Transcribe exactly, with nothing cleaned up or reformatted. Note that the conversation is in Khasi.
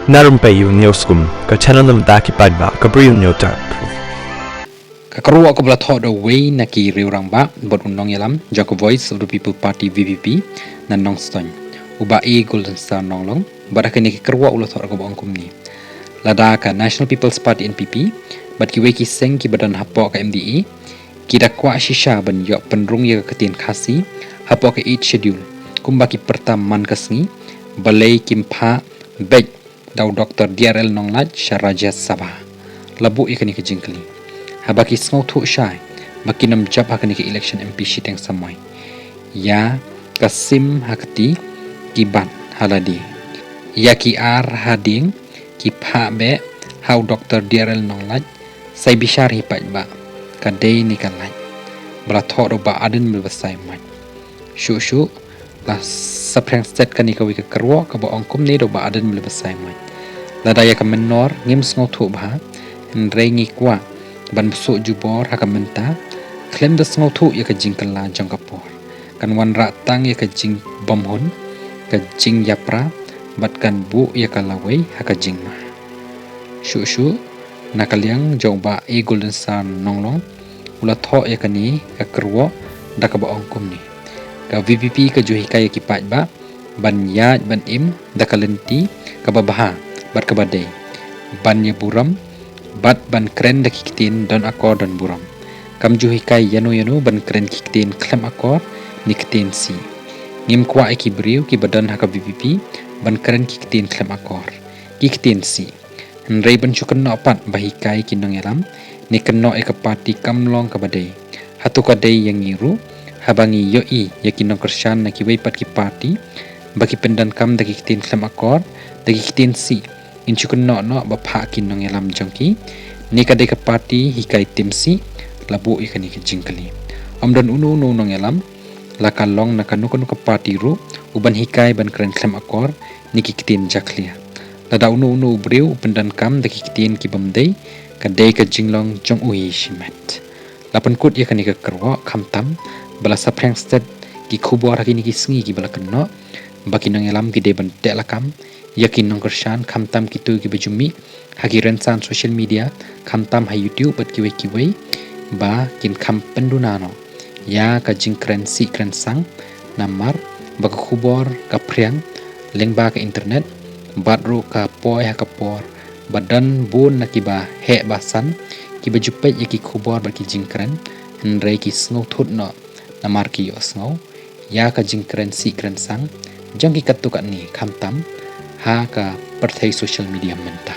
Na Rympei U Hynñiewskum, ka channel na bynta ki paidbah ka Bri U Hynñiewtrep. Ka kyrwoh kaba la thoh da uwei na ki riew rangbah bad u nongïalam jong ka Voice of the People Party, V P P, na Nongstoiñ, u Bah A Golden Star Nonglong, bad ha kane ka kyrwoh u la thoh ruh kaba ong kumne: Lada ka National People's Party, N P P, bad kiwei ki seng kiba don hapoh ka M D A ki da kwah shisha ban ïoh pynrung ïa ka ktien Khasi hapoh ka Eighth Schedule, kumba ki pyrta man ka sngi, balei kim phah beit da u Doktor D R L Nonglait sha Rajya Sabha? La buh ïa kane ka jingkylli haba ki sngewthuh shai ba kin ym jop ha kane ka election M P shiteng samoi ïa ka sim ha kti ki bat ha lade. Ïa ki ar ha dieng ki phah beit ha u Doktor D R L Nonglait, sai bishar hi paidbah, ka dei ne ka lait. Ba la thoh da u Bah Ardent Miller Basaiawmoit. Shuh shuh la saphriang stet kane kawei ka kyrwoh kaba ong kumne da u Bah Ardent Miller Basaiawmoit: Lada ïa ka mynnor ngim sngewthuh bha, hynrei ngi kwah ban bsuh jubor ha ka mynta, khlem da sngewthuh ïa ka jingkylla jong ka por. Kan wanrah tang ïa ka jingbymhun, ka jingïapra, bad kan buh ïa ka lawei ha ka jingma. Shuh shuh na ka liang jong u Bah A Golden Star Nonglong u la thoh ïa kane ka kyrwoh da kaba ong kumne: Ka V P P ka ju hikai ïa ki paidbah ban ïaid ban im da ka lynti kaba bha bad kaba dei, ban ïaburom bad ban kren da ki ktien don akor don burom. Kam ju hikai ïano ïano ban kren ki ktien khlem akor ne ktien sih. Ngim kwah ïa ki briew kiba don ha ka V P P ban kren ki ktien khlem akor, ki ktien sih. Hynrei ban shu kynnoh pat ba hikai ki nongïalam ne kynnoh ïa ka party kam long kaba dei. Hato ka dei ïa ngi ruh haba ngi ïohi ïa ki nongkyrshan na kiwei pat ki party ba ki pyndonkam da ki ktien khlem akor, da ki ktien sih, ngin shu kynnoh noh ba phah ki nongïalam jong ki? Ne ka dei ka party hikai tim sih? La buh ïa kane ka jingkylli. Ym don uno uno u nongïalam, la ka long na kano kano ka party ruh, u ban hikai ban kren khlem akor ne ki ktien jakhlia. Lada uno uno u briew u pyndonkam da ki ktien ki bym dei, ka dei ka jinglong jong u hi shimet. La pynkut ïa kane ka kyrwoh khamtam ba la saphriang stet ki khubor ha kine ki sngi kiba la kynnoh ba ki nongïalam ki dei ban teh lakam ïa ki nongkyrshan, khamtam kito kiba ju mih ha ki rynsan social media, khamtam ha YouTube bad kiwei kiwei, ba kin kham pynduna noh ïa ka jingkren sih kren sang, namar ba ka khubor ka phriang lyngba ka internet, bad ruh ka poi ha ka por ba don bun na kiba heh ba san kiba ju peit ïa ki khubor bad ki jingkren, hynrei ki sngewthuh noh namar ki ïohsngew ïa ka jingkren sih kren sang jong ki katto katne, khamtam ha ka pyrthei social media mynta.